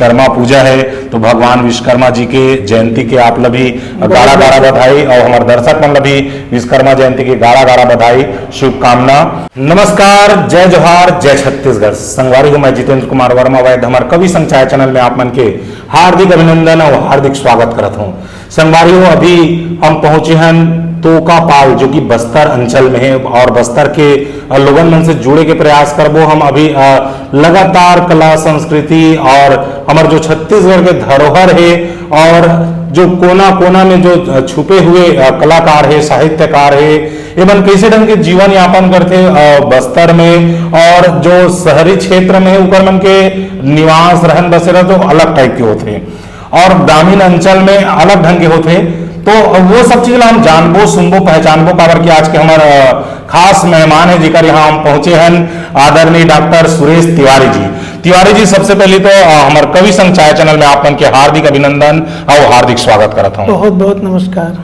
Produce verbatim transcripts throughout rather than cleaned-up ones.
विश्वकर्मा पूजा है, तो भगवान विश्वकर्मा जी के जयंती के आप ला भी गाड़ा गाड़ा बधाई और हमारे दर्शक मन ला भी विश्वकर्मा जयंती के गाड़ा गाड़ा बधाई, शुभकामना। नमस्कार, जय जोहार, जय छत्तीसगढ़। संगवारी हो, मैं जितेंद्र कुमार वर्मा वैद्य, हमारे कवि संग चाय चैनल में आप मन के हार्दिक अभिनंदन और हार्दिक स्वागत करत हूँ। संगवारी हो, अभी हम पहुंचे हन तोकापाल, जो कि बस्तर अंचल में है, और बस्तर के, अ, लोगन मन से जुड़े के प्रयास करबो हम। अभी, अ, लगातार कला, संस्कृति और हमर जो छत्तीसगढ़ के धरोहर है और जो कोना-कोना में जो, अ, छुपे हुए, अ, कलाकार है, साहित्यकार है, ये मन कैसे ढंग के जीवन यापन करथे, अ, बस्तर में, और जो शहरी क्षेत्र में है, ओकर मन के निवास, रहन बसेरा तो अलग type के होथे। और ग्रामीण अंचल में अलग ढंग के होथे। तो वो सब चीज ला हम जानबो, सुनबो, पहचानबो, काबर कि आज के हमर, अ, खास मेहमान है, जेकर यहाँ हम पहुंचे हन, आदरणीय डॉक्टर सुरेश तिवारी जी। तिवारी जी, सबसे पहले तो, अ, हमर कवि संग चाय चैनल में आप मन के हार्दिक अभिनंदन और हार्दिक स्वागत करत हूँ। बहुत बहुत नमस्कार।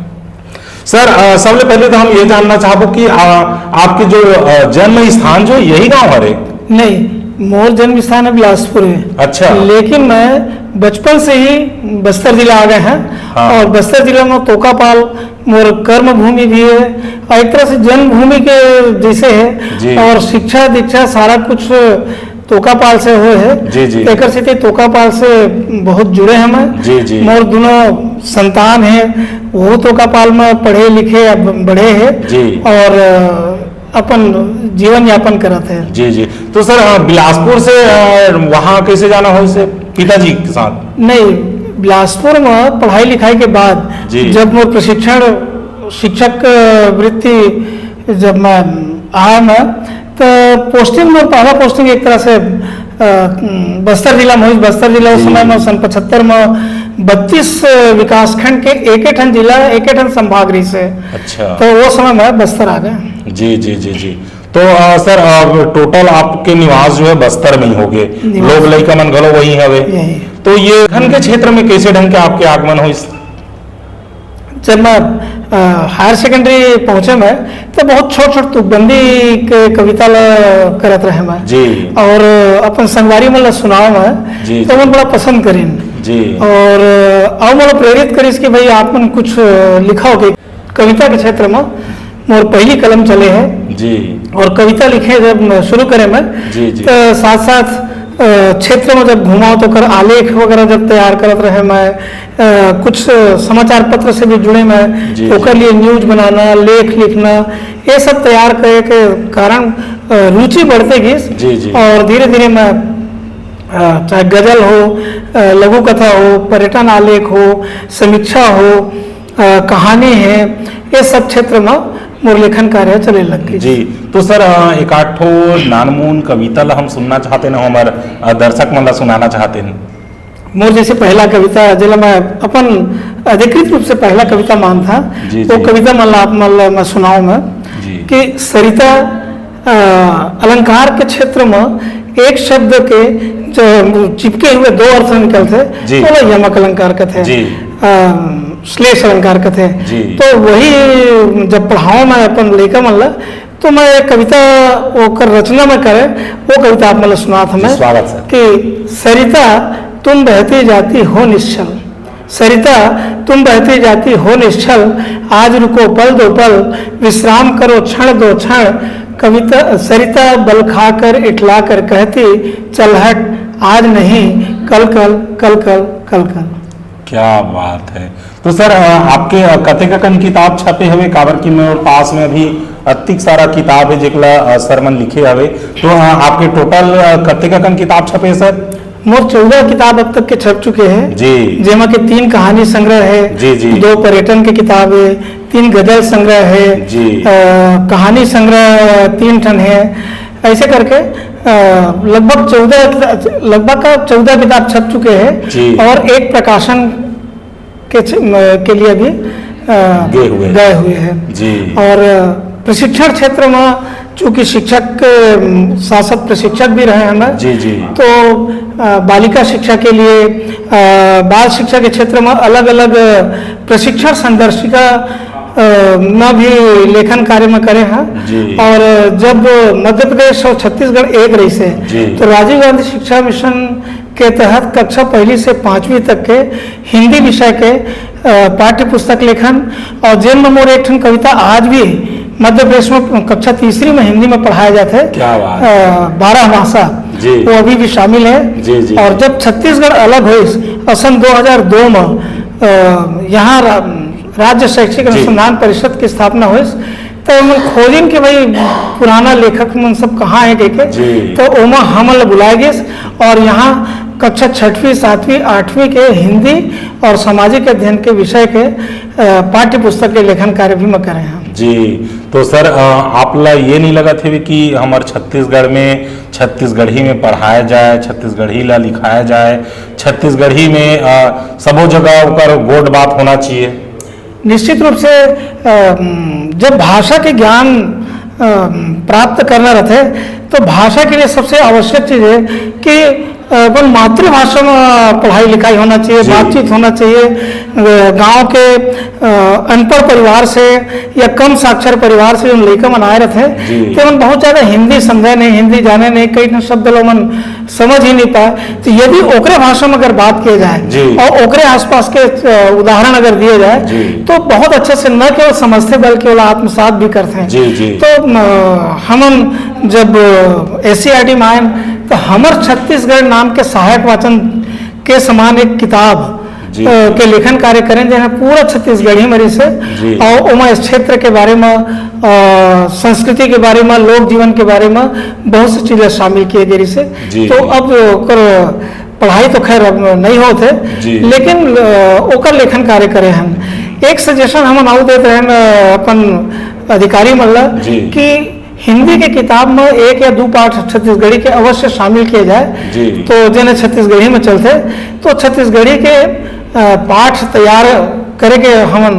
सर, अ, सबले पहले तो हम ये जानना चाहबो कि, अ, आपके जो, अ, जन्म स्थान जो यही गांव हरे? नहीं, मोर जन्म स्थान है बिलासपुर है। अच्छा। लेकिन मैं बचपन से ही बस्तर जिला आ गए हैं। हाँ। और बस्तर जिला में तोकापाल मोर कर्म भूमि भी है और एक तरह से जन्मभूमि के जैसे है। जी। और शिक्षा दीक्षा सारा कुछ तोकापाल से हुए है। जी, जी। एकर सेती तोकापाल से बहुत जुड़े हैं मैं। जी, जी। मोर दोनों संतान है, वो तोकापाल में पढ़े लिखे, अब बढ़े है। जी। और, अ, अपन जीवन यापन करत है। जी, जी। तो सर, अ, बिलासपुर से, अ, वहाँ कैसे जाना हो इसे पिताजी के साथ? नहीं, बिलासपुर में पढ़ाई लिखाई के बाद जी। जब मोर प्रशिक्षण शिक्षक वृत्ति जब मैं आया मैं, तो पोस्टिंग में पहला पोस्टिंग एक तरह से, अ, बस्तर जिला में होइस। बस्तर जिला उस जी। समय में सन पचहत्तर में बत्तीस विकासखंड के एक एक ठन जिला, एक एक ठन संभाग रहिस हे। अच्छा। तो वो समय मैं बस्तर आ गया। जी, जी, जी, जी। तो, अ, सर, अब टोटल आपके निवास जो है बस्तर में ही होगे, निवास। लोग लइका मन घलो वही हवे। यही। तो ये लेखन के क्षेत्र में कैसे ढंग के आपके आगमन होइस? जब मैं, अ, हायर सेकेंडरी पहुंचे मैं, तो बहुत छोट-छोट तुकबंदी के कविता ला करत रहे मैं। जी। और अपन संगवारी मन ला सुनाओ मैं, जी, तो जी। मन बड़ा पसंद करिन। जी। और, अ, अउ मोला प्रेरित करिस कि भाई आप मन कुछ, अ, लिखव के कविता के क्षेत्र में मोर पहली कलम चले है। जी। और कविता लिखे जब शुरू करे मैं, जी, जी। तो साथ-साथ, अ, क्षेत्र में जब घूमाओ तो ओकर आलेख वगैरह जब तैयार करत रहे मैं, अ, कुछ समाचार पत्र से भी जुड़े मैं, जी, तो ओकर जी। लिए न्यूज बनाना, लेख लिखना, ये सब तैयार करे के कारण, अ, रुचि बढ़ते गिस। जी, जी। और धीरे-धीरे मैं, अ, चाहे गजल हो, अ, लघु कथा हो, पर्यटन आलेख हो, समीक्षा हो, अ, कहानी है, ये सब क्षेत्र में मोर लेखन कार्य चले लग गई। जी, तो सर, अ, एक आध ठो नानमून कविता ला हम सुनना चाहते न, हमर, अ, दर्शक मन ला सुनाना चाहते न। मोर जैसे पहला कविता, जेला मैं अपन अधिकृत रूप से पहला कविता मानथा, जी, वो जी। कविता मन ला आप मन ला मैं सुनाऊं मैं जी। कि सरिता, अ, अलंकार के क्षेत्र में एक शब्द के जो चिपके हुए दो अर्थ निकलथे, जी। ओला यमक अलंकार कथे। जी। अ, श्लेष अलंकार कथे। जी। तो वही जब पढ़ाओ मैं अपन लइका मन ला, तो मैं एक कविता ओकर रचना में करे, वो कविता आप मन ला सुनात हूँ जी, मैं स्वागत सर। कि सरिता, तुम बहती जाती हो निश्छल, सरिता, तुम बहती जाती हो निश्छल, आज रुको पल दो पल, विश्राम करो क्षण दो क्षण। कविता, सरिता बल खाकर इठला कर कहती, चल हट, आज नहीं, कल कल, कल कल, कल कल। क्या बात है। तो सर, अ, आपके, अ, कतेक अकन किताब छपे हवे? काबर कि मोर पास में अभी अतिक सारा किताब है, जेकला, अ, सर मन लिखे हवे। तो, अ, आपके टोटल, अ, कतेक अकन किताब छपे हे, सर? मोर चौदह किताब अब तक के छप चुके हैं, जी। जेमा के तीन कहानी संग्रह है, जी, जी। दो पर्यटन के किताब है, तीन गजल संग्रह है, जी। अ, कहानी संग्रह तीन ठन है। ऐसे करके, अ, लगभग चौदह, लगभग का चौदह किताब छप चुके हैं जी। और एक प्रकाशन के छ-, म-, के लिए भी, अ, गए हुए। गए हुए हैं। जी। और, अ, प्रशिक्षण क्षेत्र में चूंकि शिक्षक, अ, शासक प्रशिक्षक भी रहे हैं मैं, जी, जी। तो, अ, बालिका शिक्षा के लिए, अ, बाल शिक्षा के क्षेत्र में अलग-अलग प्रशिक्षण संदर्शिका, अ, में भी लेखन कार्य में करे हैं। जी। और जब मध्य प्रदेश और छत्तीसगढ़ एक रहिस हे, जी। तो राजीव गांधी शिक्षा मिशन के तहत कक्षा पहली से पाँचवीं तक के हिंदी विषय के, अ, पाठ्य पुस्तक लेखन, और जेन में मोर एक ठन कविता आज भी मध्य प्रदेश में कक्षा तीसरी में हिंदी में पढ़ाए जाथे। क्या बात है। अ, बारह मासा, जी। वो अभी भी शामिल है। जी, जी, और जी। जब छत्तीसगढ़ अलग होइस, और सन दो हज़ार दो में, अ, यहाँ रा-, राज्य शैक्षिक जी। अनुसंधान परिषद की स्थापना होइस, तो हमन खोजिन कि भाई, पुराना लेखक मन सब कहाँ है कह के। जी। तो ओमा हमन ला बुलाए गिस, और यहाँ कक्षा छठवीं, सातवीं, आठवीं के हिंदी और सामाजिक अध्ययन के विषय के, अ, पाठ्य पुस्तक के लेखन कार्य भी मैं करे हँव। जी, तो सर, अ, आप ला ये नहीं लगत हे कि हमर छत्तीसगढ़ में छत्तीसगढ़ी में पढ़ाया जाए, छत्तीसगढ़ी ला लिखाया जाए, छत्तीसगढ़ी में, अ, सबो जगह ओकर गोठ बात होना चाहिए? निश्चित रूप से, अ, जब भाषा के ज्ञान, अ, प्राप्त करना रहथे, तो भाषा के लिए सबसे आवश्यक चीज है कि अपन मातृभाषा में पढ़ाई लिखाई होना चाहिए, जी। बातचीत होना चाहिए। अ, गांव के, अ, अनपढ़ परिवार से या कम साक्षर परिवार से जो लइका मन आए रहथे, जी। ते मन बहुत ज्यादा हिंदी समझे नहीं, हिंदी जाने नहीं, कई ठन शब्द लो मन समझ ही नहीं पाए। तो यदि ओकरे भाषा में अगर बात किया जाए जी। और ओकरे आसपास के, अ, उदाहरण अगर दिए जाए, जी। तो बहुत अच्छे से न केवल समझथे, बल्कि ओला आत्मसात भी करथे। जी, जी। तो, अ, हमन जब एससीईआरटी में आए, तो हमर छत्तीसगढ़ नाम के सहायक वाचन के समान एक किताब, जी। अ, के लेखन कार्य करेन, जेन ह पूरा छत्तीसगढ़ी में रिहिसे, जी। और ओमा इस क्षेत्र के बारे में, अ, संस्कृति के बारे में, लोक जीवन के बारे में बहुत सी चीजें शामिल किए गए रिहिसे। जी, तो जी। अब ओकर पढ़ाई तो खैर अब नहीं होत हे, जी। लेकिन, अ, ओकर लेखन कार्य करे हन। एक सजेशन हमन आउ देत रहन, अ, अपन अधिकारी मन ला जी। कि हिंदी के किताब में एक या दू पाठ छत्तीसगढ़ी के अवश्य शामिल किए जाए, जी। तो जेन छत्तीसगढ़ी में चलथे, तो छत्तीसगढ़ी के, अ, पाठ तैयार करे के हमन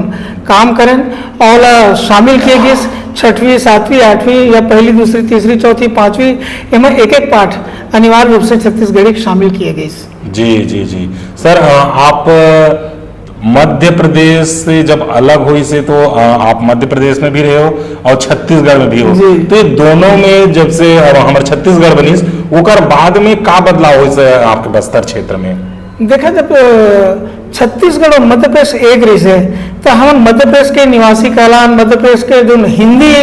काम करेन, और ओला शामिल किए गिस छठवीं, सातवीं, आठवीं या पहली, दूसरी, तीसरी, चौथी, पांचवी, एमा एक-एक पाठ अनिवार्य रूप से छत्तीसगढ़ी के शामिल किए गिस। जी, जी, जी। सर, अ, आप मध्य प्रदेश से जब अलग होइस हे तो, अ, आप मध्य प्रदेश में भी रहे हो और छत्तीसगढ़ में भी हो। जी। तो ये दोनों में जब से अब हमर छत्तीसगढ़ बनिस, ओकर बाद में का बदलाव होइस हे आपके बस्तर क्षेत्र में? देखा, जब, अ, छत्तीसगढ़ और मध्य प्रदेश एक रिहिसे, तो हमन मध्य प्रदेश के निवासी कहलान, मध्य प्रदेश के जो हिंदी,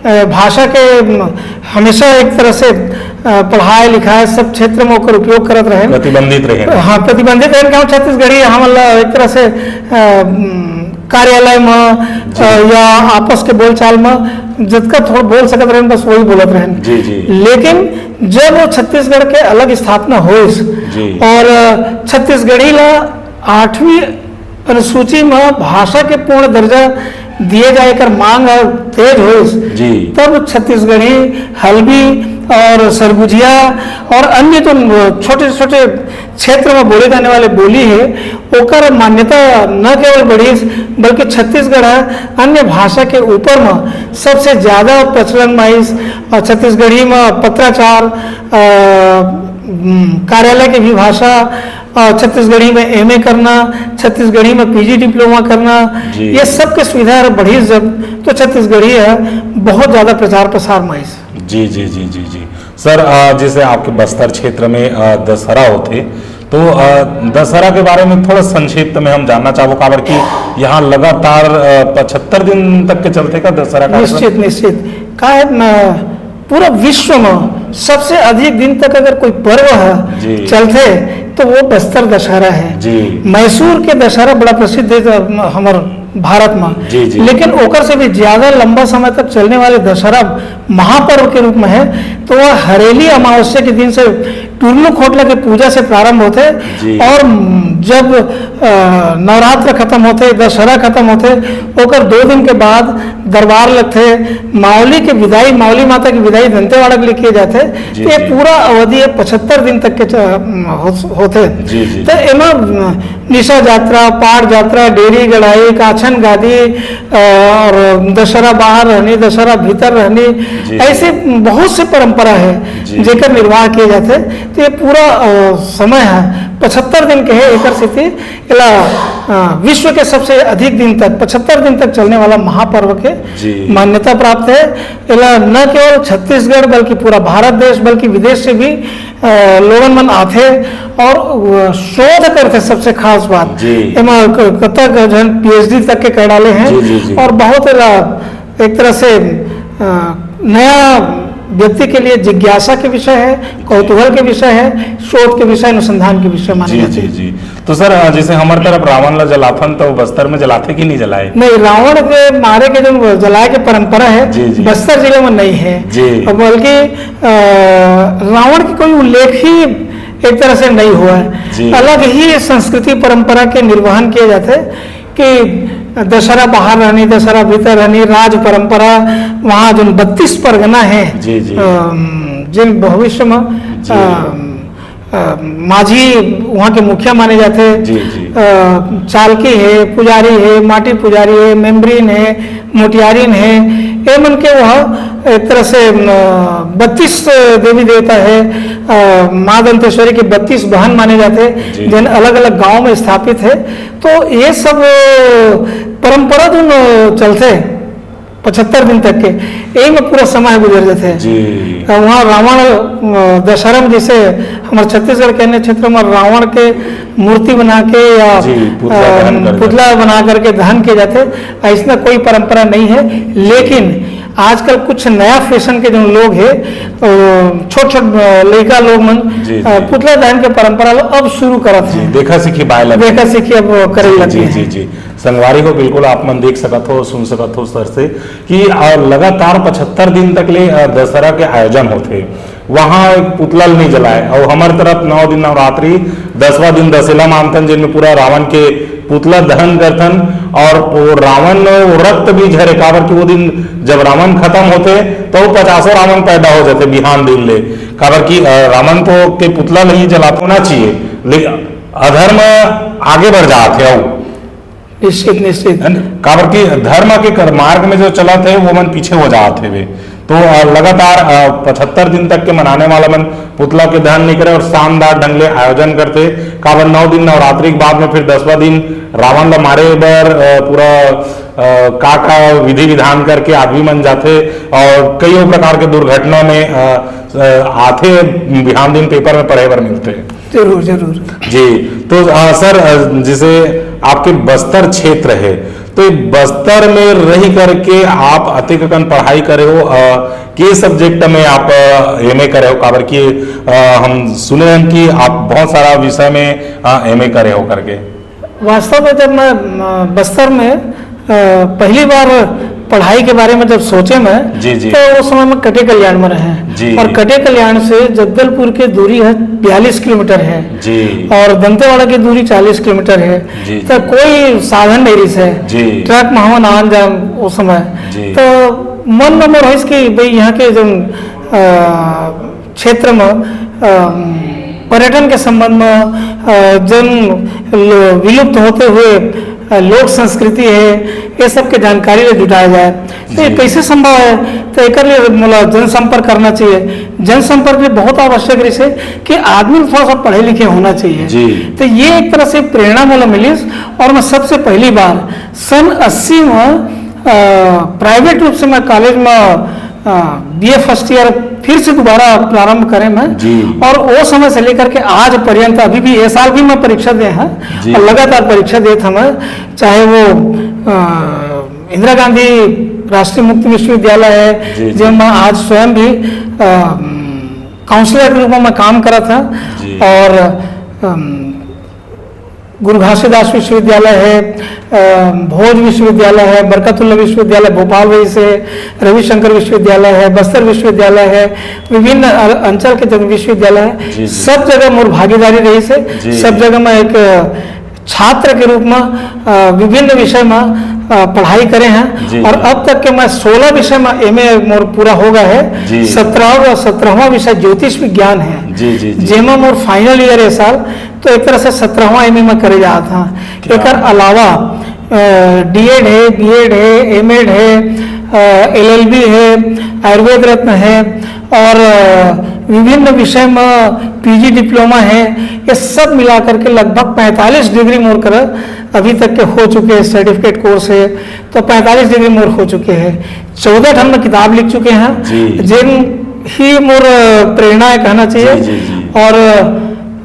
अ, भाषा के, म, हमेशा एक तरह से, अ, पढ़ाई लिखाई सब क्षेत्र में ओकर उपयोग करत रहेन। प्रतिबंधित रहेन। हाँ, प्रतिबंधित रहेन, कि हम छत्तीसगढ़ी, हमन ला एक तरह से, अ, म, कार्यालय में, जी। अ, या आपस के बोलचाल में जतका थोड़ा बोल सकत रहेन, बस वही बोलत रहेन। जी, जी। लेकिन जब वो छत्तीसगढ़ के अलग स्थापना होइस जी। और छत्तीसगढ़ी ला आठवीं अनुसूची में भाषा के पूर्ण दर्जा दिए जाए कर मांग ह तेज होइस, जी। तब छत्तीसगढ़ी, हल्बी और सरगुजिया और अन्य जो छोटे-छोटे क्षेत्र में बोले जाने वाले बोली हे, ओकर मान्यता न केवल बढ़िस, बल्कि छत्तीसगढ़ ह अन्य भाषा के ऊपर में सबसे ज्यादा प्रचलन में आइस। और छत्तीसगढ़ी में पत्राचार, अ, उम, कार्यालय के भी भाषा, अ, छत्तीसगढ़ी में एमए करना, छत्तीसगढ़ी में पीजी डिप्लोमा करना, जी। ये सब के सुविधा अगर बढ़िस जब, तो छत्तीसगढ़ी ह बहुत ज्यादा प्रचार प्रसार में आइस। जी, जी, जी, जी, जी। सर, अ, जैसे आपके बस्तर क्षेत्र में, अ, दशहरा होथे, तो, अ, दशहरा के बारे में थोड़ा संक्षिप्त में हम जानना चाहबो, काबर कि यहाँ लगातार, अ, पचहत्तर दिन तक के चलथे का दशहरा कार्यक्रम? निश्चित, निश्चित। का है न, पूरा विश्व में सबसे अधिक दिन तक अगर कोई पर्व ह जी। चलथे, तो वो बस्तर दशहरा है। जी। मैसूर के दशहरा बड़ा प्रसिद्ध है, अ, हमर भारत में। जी, जी। लेकिन ओकर से भी ज्यादा लंबा समय तक चलने वाले दशहरा महापर्व के रूप में है, तो वह हरेली अमावस्या के दिन से टुरलू खोटला के पूजा से प्रारंभ होथे जी। और जब, अ, नवरात्र खत्म होथे, दशहरा खत्म होथे, ओकर दो दिन के बाद दरबार लगथे, मावली के विदाई, मावली माता की विदाई दंतेवाड़ा के लिए किए जाथे। जी, तो ये जी। पूरा अवधि है पचहत्तर दिन तक के च-, हो-, होथे। जी, जी। तो एमा निशा जात्रा, पाट जात्रा, डेरी गड़ाई, काछन गादी, अ, और दशहरा बाहर रहनी, दशहरा भीतर रहनी, जी। ऐसे बहुत से परंपरा है, जी। जेकर निर्वाह किए जाथे। तो ये पूरा, अ, समय है, पचहत्तर के हे, एकर सेती एला, अ, विश्व के सबसे अधिक दिन तक, पचहत्तर दिन तक चलने वाला महापर्व के जी। मान्यता प्राप्त हे। एला न केवल छत्तीसगढ़, बल्कि पूरा भारत देश, बल्कि विदेश से भी, अ, लोगन मन आथे और, अ, शोध करथे। सबसे खास बात, जी। एमा क-, कतक झन पीएचडी तक के कर डाले हे जी, जी, जी। और बहुत एला एक तरह से, अ, नया व्यक्ति के लिए जिज्ञासा के विषय है, कौतूहल के विषय है, शोध के विषय, अनुसंधान के विषय माने जी, जाते जी, हैं। जी। तो सर, अ, जैसे हमर तरफ रावण ला जलाथन, तो बस्तर में जलाथे कि नहीं जलाए? नहीं, रावण के मारे के जो जलाए के परंपरा है, जी, जी। बस्तर जिले में नहीं है। जी। और बल्कि, अ, रावण की कोई उल्लेख ही एक तरह से नहीं हुआ है। जी। अलग ही संस्कृति परंपरा के निर्वहन किए जाते हैं। कि दशहरा बाहर रहनी, दशहरा भीतर रहनी, राज परंपरा, वहाँ जो बत्तीस परगना है, जी, जी। अम, जिन भविष्य में, जी। अम, अ, माझी वहाँ के मुखिया माने जाते, जी, जी। अ, चालकी है, पुजारी है, माटी पुजारी है, मेम्बरीन है, मोटियारिन है, ये मन के वह एक तरह से, अम, बत्तीस देवी देवता है, अ, माँ दंतेश्वरी के बत्तीस बहन माने जाते, जी। जिन अलग-अलग गांव में स्थापित है। तो ये सब, अ, परंपरा जो न चलथे पचहत्तर दिन तक के, यही में पूरा समय गुजर जाथे। जी। अ, वहाँ रावण, अ, दशहरा में जैसे हमर छत्तीसगढ़ के अन्य क्षेत्र में रावण के मूर्ति बना के या, जी, पुतला अ, दहन कर पुतला बना करके दहन किए जाथे, ऐसना कोई परंपरा नहीं है। लेकिन आजकल कुछ नया फैशन के जो लोग हैं, अ, छोट-छोट, अ, लइका लोग मन, जी, अ, जी। पुतला दहन के परंपरा लो अब शुरू करत जी, हैं। देखा सीखी बाय लगे। देखा सीखी अब करे जी, लगे जी, हैं। जी, जी। संगवारी हो, बिल्कुल आप मन देख सकत हो, सुन सकत हो सर से कि, अ, लगातार पचहत्तर दिन तक ले, अ, दशहरा के आयोजन होथे, वहाँ एक पुतला ल नहीं जलाए, और हमर तरफ नौ दिन नवरात्रि, दसवां दिन दशहरा मानथन, जिनमें पूरा रावण के पुतला दहन करथन, और वो रावण वो रक्त भी झरे, काबर कि वो दिन जब रावण खत्म होथे, तो वो पचासों रावण पैदा हो जाथे बिहान दिन ले, काबर कि, अ, रावण तो के पुतला नहीं जलाना चाहिए, लेकिन अधर्म आगे बढ़ जात हे, अउ निश्चित, निश्चित। है ना? काबर कि धर्म के कर-, मार्ग में जो चलत हे, वो मन पीछे हो जात हेवे। तो, अ, लगातार, अ, पचहत्तर दिन तक के मनाने वाला मन पुतला के दहन नहीं करे और शानदार ढंग ले आयोजन करथे। काबर नौ दिन नवरात्रि के बाद में फिर दसवां दिन रावण ला मारे बर, अ, पूरा, अ, का, का विधि विधान करके आदमी मन जाथे और कईयों प्रकार के दुर्घटना में, अ, अ, आथे, बिहान दिन पेपर में पढ़े बर मिलथे। जरूर, जरूर। जी, तो, अ, सर, अ, जैसे आपके बस्तर क्षेत्र है, तो ये बस्तर में रह करके आप अतेक अकन पढ़ाई करे हो, अ, के subject में आप, अ, एमए करे हो? काबर कि, अ, हम सुने हैं कि आप बहुत सारा विषय में, अ, एमए करे हो करके। वास्तव में जब मैं, अ, बस्तर में, अ, पहली बार पढ़ाई के बारे में जब सोचे मैं, जी, जी। तो उस समय मैं कटे कल्याण में रहे। जी। और कटे कल्याण से जगदलपुर की दूरी है बयालीस किलोमीटर है। जी। और दंतेवाड़ा की दूरी चालीस किलोमीटर है। जी, तो जी। कोई साधन नहीं रहिस हे। जी। ट्रक में हमन आन जान उस समय। जी। तो मन में मोर होइस कि भाई यहाँ के जो, अ, क्षेत्र में, अ, पर्यटन के संबंध में, अ, जन लो-, विलुप्त होते हुए, अ, लोक संस्कृति है, ये सब के जानकारी ले जुटाया जाए। तो ये जी। कैसे संभव है? तो एकर लिए मोला जनसंपर्क करना चाहिए। जनसंपर्क भी बहुत आवश्यक रहिस हे कि आदमी थोड़ा सा पढ़े लिखे होना चाहिए। जी। तो ये एक तरह से प्रेरणा मोला मिलिस और मैं सबसे पहली बार सन अस्सी में, अ, private रूप से मैं college में, अ, बीए first year फिर से दोबारा प्रारंभ करे मैं। जी। और वो समय से लेकर के आज पर्यंत अभी भी, ये साल भी मैं परीक्षा दे हैं जी। और लगातार परीक्षा देत हंव मैं, चाहे वो, अ, इंदिरा गांधी राष्ट्रीय मुक्त विश्वविद्यालय है, जी, जी। जेमा आज स्वयं भी, अ, counselor के रूप में मैं काम करत हंव जी। और, अम, गुरु घासीदास विश्वविद्यालय है, अ, भोज विश्वविद्यालय है, बरकतुल्ला विश्वविद्यालय भोपाल रहिस हे, रविशंकर विश्वविद्यालय है, बस्तर विश्वविद्यालय है, विभिन्न अ-, अंचल के जब विश्वविद्यालय है, जी, जी। सब जगह मोर भागीदारी रहिस हे, जी, सब जी। जगह मैं एक, अ, छात्र के रूप में, अ, विभिन्न विषय में, अ, पढ़ाई करे हंव जी, और जी। अब तक के मैं सोलह विषय में एमए मोर पूरा हो गए हे। जी। सत्रह और सत्रहवाँ विषय ज्योतिष विज्ञान है, जी, जी, जी। जेमा मोर final year ए साल, तो एक तरह से सत्रहवाँ एमए में करे जात हंव। क्या एकर बात। अलावा, अ, डीएड है, बीएड है, एमएड है, एल एल बी है, आयुर्वेद रत्न है और अ, विभिन्न विषय में पी जी डिप्लोमा है। ये सब मिला करके लगभग पैंतालीस डिग्री मोर कर अभी तक के हो चुके हैं, सर्टिफिकेट कोर्स है, तो पैंतालीस डिग्री मोर हो चुके हैं। चौदह ठन में किताब लिख चुके हैं, जी। जिन ही मोर प्रेरणा है कहना चाहिए। जी, जी, जी। और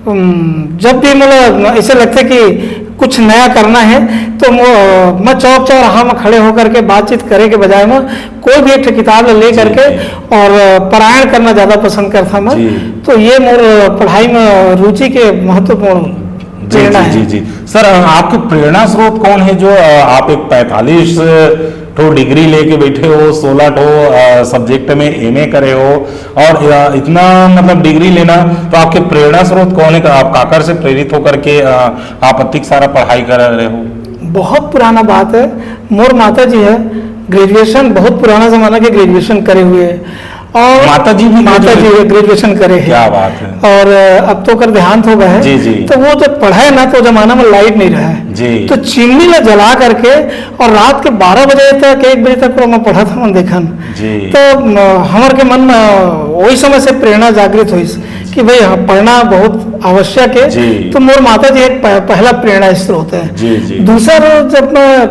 अम, जब भी मतलब ऐसे लगता है कि कुछ नया करना है, तो मो- मैं चौक चौराहा में खड़े होकर के बातचीत करे के बजाय में कोई भी एक ठो किताब ले जी, करके जी। और पारायण करना ज्यादा पसंद करता मैं। जी। तो ये मोर पढ़ाई में रुचि के महत्वपूर्ण जी, प्रेरणा जी, जी, है। जी। सर, अ, आपके प्रेरणा स्रोत कौन है जो, अ, आप एक पैंतालीस ठो डिग्री लेके बैठे हो, सोलह ठो सब्जेक्ट में एम ए करे हो और, अ, इतना मतलब डिग्री लेना, तो आपके प्रेरणा स्रोत कौन है? आप काकर से प्रेरित होकर के, अ, आप अतिक सारा पढ़ाई कर रहे हो? बहुत पुराना बात है। मोर माता जी है, ग्रेजुएशन, बहुत पुराना जमाना के ग्रेजुएशन करे हुए है। और माता जी भी माता जी ग्रेजुएशन? ग्रेजुएशन करे है। क्या बात है। और अ, अब तो ओकर देहांत हो गए है। जी, जी। तो वो जब पढ़े ना, तो जमाना में लाइट नहीं रहे, जी। तो चिमनी ला जला करके और रात के बारह बजे तक, एक बजे तक ओमा पढ़त हमन देखन। जी। तो अ, हमर के मन में वही समय से प्रेरणा जागृत होइस कि भाई, हाँ, पढ़ना बहुत आवश्यक है। जी। तो मोर माता जी एक प-, पहला प्रेरणा स्रोत है। जी, जी। दूसरा, जब मैं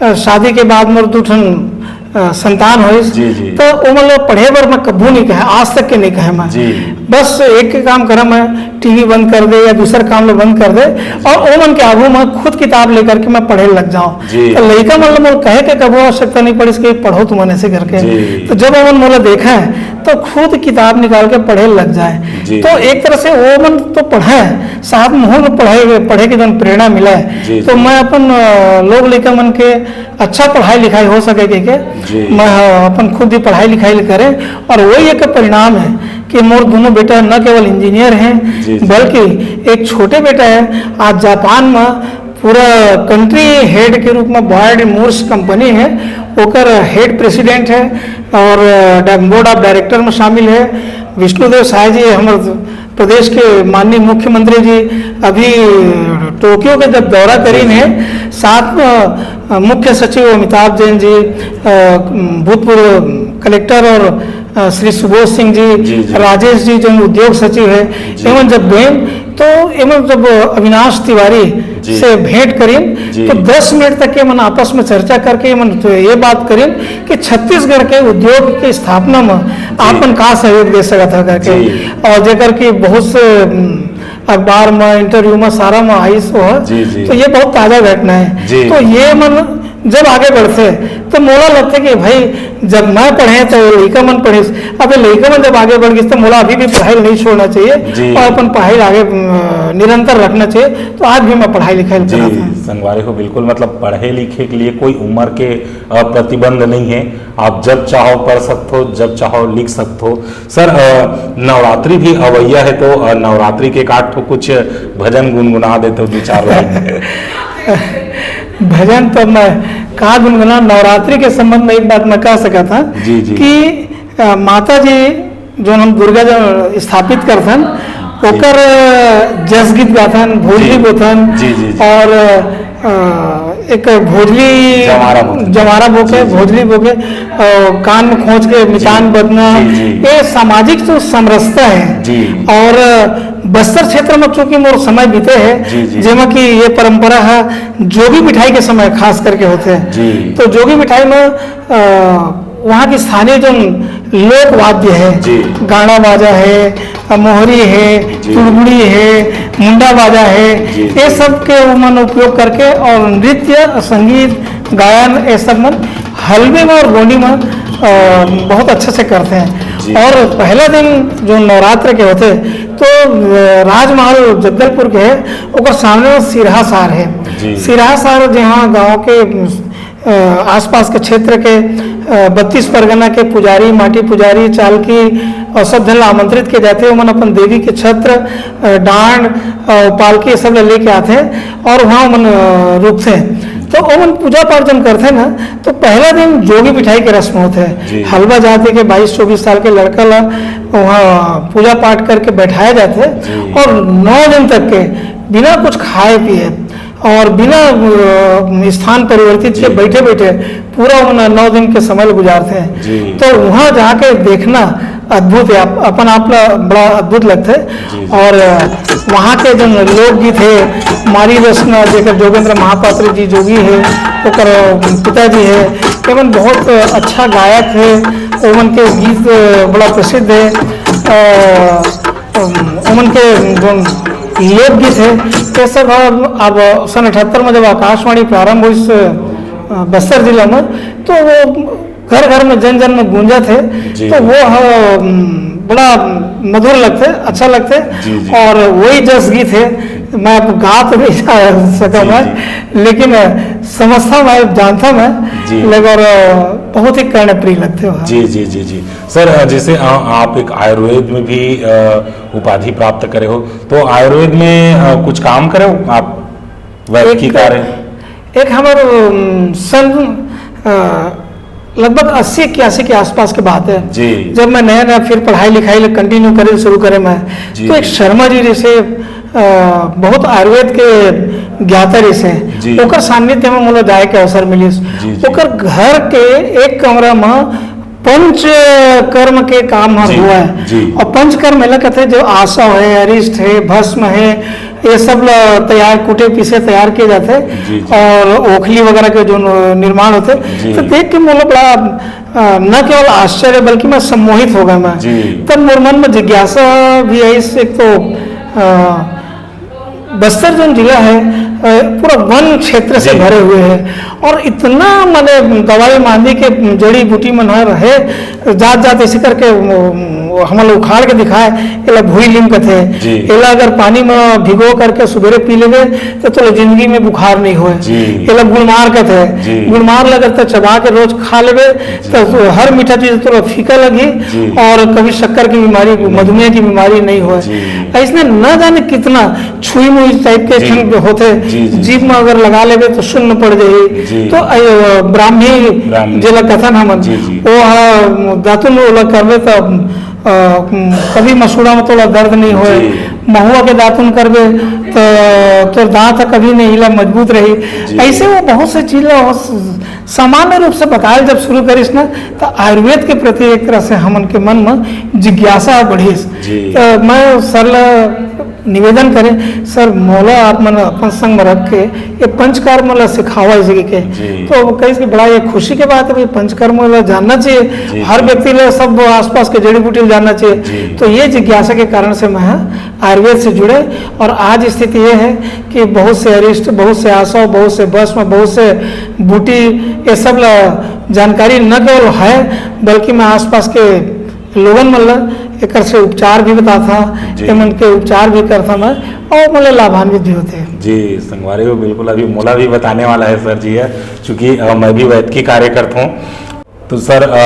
अ, शादी के बाद मोर दू ठन अ, संतान होइस, जी, जी। तो ओमन ला पढ़े बर मैं कभू नहीं कहे, आज तक के नहीं कहे मैं। जी। बस एक के काम करा मैं, टीवी बंद कर दे या दूसर काम ला बंद कर दे, और ओमन के आगू मैं खुद किताब लेकर के मैं पढ़े लग जाऊं। जी। तो लइका मन ला मोला कहे के कभू आवश्यकता नहीं पड़िस कि पढ़ो तुमन ऐसे करके। जी। तो जब ओमन मोला देखा है, तो खुद किताब निकाल के पढ़े लग जाए। जी। तो एक तरह से ओमन तो पढ़े है, साथ में हम पढ़े, पढ़े के जौन प्रेरणा मिला है, जी, तो जी। मैं अपन, अ, लोग लइका मन के अच्छा पढ़ाई लिखाई हो सके के, के जी। मैं, हाँ, अपन खुद ही पढ़ाई लिखाई करे। और वही एक परिणाम है कि मोर दोनों बेटा न केवल इंजीनियर हैं, जी, जी। बल्कि एक छोटे बेटा है, आज जापान में पूरा कंट्री हेड के रूप में बॉयड मोर्स कंपनी है, ओकर हेड प्रेसिडेंट है और, अ, बोर्ड ऑफ डायरेक्टर में शामिल है। विष्णुदेव साय जी, हमारे प्रदेश के माननीय मुख्यमंत्री जी अभी टोक्यो के जब दौरा करीन है, साथ में, अ, मुख्य सचिव अमिताभ जैन जी, अ, भूतपूर्व कलेक्टर और, अ, श्री सुबोध सिंह जी, जी, जी। राजेश जी जो उद्योग सचिव है, जी। एमन जब गए तो एमन जब अविनाश तिवारी जी। से भेंट करीन, जी। तो दस मिनट तक एमन आपस में चर्चा करके एमन तो ये बात करीन कि छत्तीसगढ़ के उद्योग की स्थापना में आपन का सहयोग दे सकत है करके। जी। और जेकर कि बहुत से, उम, अखबार में, इंटरव्यू में, सारा में आइस हो है। जी, जी। तो ये बहुत ताजा घटना है। जी। तो ये मन जब आगे बढ़ते तो मोला लगते कि भाई, जब मैं पढ़े तो लइका मन पढ़िस, अब ये लइका मन जब आगे बढ़ गइस तो मोला अभी भी पढ़ाई नहीं छोड़ना चाहिए जी। और अपन पढ़ाई आगे, अम, निरंतर रखना चाहिए। तो आज भी मैं पढ़ाई लिखाई जी, करत हूँ। संगवारी हो, बिल्कुल, मतलब, पढ़े लिखे के लिए कोई उम्र के, अ, प्रतिबंध नहीं है। आप जब चाहो पढ़ सकते हो, जब चाहो लिख सकते हो। सर, अ, नवरात्रि भी अवैया है, तो, अ, नवरात्रि के एक आध ठो कुछ भजन गुनगुना देते हो, दो चार लाइन। भजन तो मैं का गुनगुना, नवरात्रि के संबंध में एक बात मैं कह सकत हूँ जी, जी। कि, अ, माता जी जो हम दुर्गा जो स्थापित करथन, ओकर, अ, जस गीत गाथन, भोजली जी। बोथन जी, जी, जी। और, अ, एक भोजली जवारा बोथन। जवारा बोके, जी, जी। भोजली बोके, अ, कान में खोंच के मितान बजना, जी, जी। ये सामाजिक जो समरसता है। जी। और बस्तर क्षेत्र में चूंकि मोर समय बीते है, जी, जी। जेमा कि ये परंपरा है जोगी मिठाई के समय खास करके होते हैं। जी। तो जोगी मिठाई में, अ, वहाँ के स्थानीय जो लोक वाद्य है, जी। गाना बाजा है, मोहरी है, जी। तुड़गुड़ी है, मुंडा बाजा है, जी, ये जी। सब के उमन उपयोग करके और नृत्य, संगीत, गायन, ये सब मन हलवे में और गोंडी में, अ, बहुत अच्छे से करते हैं। जी। और पहला दिन जो नवरात्र के होते, तो, अ, राजमहल जगदलपुर के है, ओकर सामने में सिरहा सार है। जी। सिरहा सार जहाँ गांव के, अ, आसपास के क्षेत्र के, अ, बत्तीस परगना के पुजारी, माटी पुजारी, चालकी और सब जन ला आमंत्रित किए जाते हैं। ओमन अपन देवी के छत्र, अ, डांड, अ, पालकी, ये सब ला लेके आते हैं और वहाँ ओमन, अ, रुकते हैं। तो ओमन पूजा पाठ जब करते हैं ना, तो पहला दिन जोगी मिठाई के रस्म होते हैं। जी। हलवा जाति के बाईस चौबीस साल के लड़का ला वहाँ पूजा पाठ करके बैठाया जाते हैं जी। और नौ दिन तक के बिना कुछ खाए पिए और बिना, अ, स्थान परिवर्तित के जी। बैठे-बैठे पूरा ओमन नौ दिन के समय ल गुजारथे। जी। तो वहाँ जाके देखना अद्भुत है, अप-, अपन आप ला बड़ा अद्भुत लगथे। जी, जी। और, अ, वहाँ के जो लोकगीत है, मारी रचना जेकर जोगेंद्र महापात्र जी जोगी है, ओकर पिताजी है, एमन बहुत अच्छा गायक है, ओमन के गीत बड़ा प्रसिद्ध है। अ, ओमन के जो लोकगीत है, ये सब अब, अब सन अठहत्तर में जब आकाशवाणी प्रारंभ हुई इस, अ, बस्तर जिला में, तो वो घर घर में, जन जन में गूंजत है। जी। तो वो ह, उम, बड़ा मधुर लगथे, अच्छा लगथे। जी, जी। और वही जस गीत है, मैं अब गा तो नहीं सकूँ जी, मैं, जी। लेकिन, अ, समझता मैं, जानता मैं, जी। लेकिन, अ, बहुत ही कर्णप्रिय लगथे हो। जी, जी, जी, जी। सर, अ, जैसे, अ, आप एक आयुर्वेद में भी, अ, उपाधि प्राप्त करे हो, तो आयुर्वेद में, अ, कुछ काम करे हो आप, वैद्य एक, की कार्य? एक हमार, उम, सन, अ, लगभग अस्सी इक्यासी के आसपास के बात है। जी। जब मैं नया नया फिर पढ़ाई लिखाई ल continue करे शुरू करे मैं, जी, तो एक जी। शर्मा जी जैसे, अ, बहुत आयुर्वेद के ज्ञाता रहिसे, जी। ओकर सानिध्य में मोला जाए के अवसर मिलिस। जी, जी। ओकर घर के एक कमरा में पंच कर्म के काम हर जी, हुआ है। जी। और पंचकर्म एला कहते हैं, जो आसव है, अरिष्ट है, भस्म है, ये सब ला तैयार, कूटे पीसे तैयार किए जाते हैं। जी, जी। और ओखली वगैरह के जो न-, निर्माण होते हैं, जी। तो देख के मोला बड़ा, अ, न केवल आश्चर्य बल्कि मैं सम्मोहित हो गया मैं। जी। तब मोर मन में जिज्ञासा भी आई, एक तो, अ, बस्तर जो जिला है, अ, पूरा वन क्षेत्र से जी। भरे हुए है और इतना, माने, दवाई मांदी के जड़ी बूटी मन हर है, जात जात ऐसे करके वो, वो हमन ल उखाड़ के दिखाए, एला भुई लीम कथे। जी। एला अगर पानी में भिगो करके सुबेरे पी लेबे, तो तोला जिंदगी में बुखार नहीं होए। जी। एला गुड़मार कथे। जी। गुड़मार ल अगर त चबा के रोज खा लेबे, जी। तो हर मीठा चीज तोला फीका लगही जी। और कभी शक्कर की बीमारी, जी। मधुमेह की बीमारी नहीं होए। जी। ऐसने न जाने कितना छुई मुई type के जी। ठन होथे, जी, जी। जीभ में अगर लगा लेबे तो सुन्न पड़ जाही। जी। तो, अ, ब्राह्मी ब्राह्मी। जेला कथन हमन, जी, जी। वो ह दातुन ओला करबे तो, अ, कभी मसूड़ा में तोला दर्द नहीं होए। जी। महुआ के दातुन करबे तो तोर दांत ह कभी नहीं हिला, मजबूत रही। जी। ऐसे वो बहुत से चीज ला वो स-, सामान्य रूप से बताए जब शुरू करिस ना, तो आयुर्वेद के प्रति एक तरह से हमन के मन में जिज्ञासा बढ़िस। जी। तो मैं सर ला निवेदन करें, सर, मोला आप मन अपन संग में रख के ये पंचकर्म ला सिखावा इसे के। जी। तो वो कहिस कि बड़ा ये खुशी के बात है भाई, पंचकर्म ला जानना चाहिए, जी, हर जी। व्यक्ति ला, सब आसपास के जड़ी बूटी ला जानना चाहिए। जी। तो ये जिज्ञासा के कारण से मैं आयुर्वेद से जुड़े और आज स्थिति ये है कि बहुत से अरिष्ट, बहुत से आसव, बहुत से भस्म, बहुत से बूटी, ये सब ला जानकारी न केवल है बल्कि मैं आसपास के लोगन मन ला एकर से उपचार भी बताथा, जी। एमन के उपचार भी करथा मैं और मोला लाभान्वित भी होथे। जी, संगवारी हो, बिल्कुल अभी मोला भी बताने वाला है सर जी है, चूँकि, अ, मैं भी वैद्य की कार्य करता हूँ। तो सर, अ,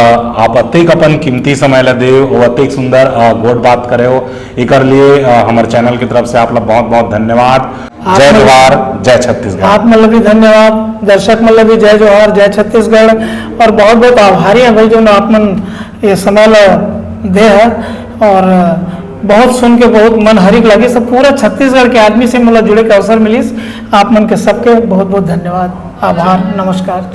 आप अतेक अपन कीमती समय ला दे हो, अतेक सुंदर, अ, गोठ बात करे हो, एकर लिए, अ, हमर channel की तरफ से आप ला बहुत-बहुत धन्यवाद। आप जय मन जोहार, जय छत्तीसगढ़। आप मन ला भी धन्यवाद, दर्शक मन ला भी जय जोहार, जय छत्तीसगढ़। और बहुत-बहुत आभारी है भाई, जो आप मन ये समय ला दे है। और बहुत सुन के बहुत मन हरिक लगिस। सब पूरा छत्तीसगढ़ के आदमी से मोला जुड़े के अवसर मिलिस। आप मन के सबके बहुत-बहुत धन्यवाद, आभार, नमस्कार।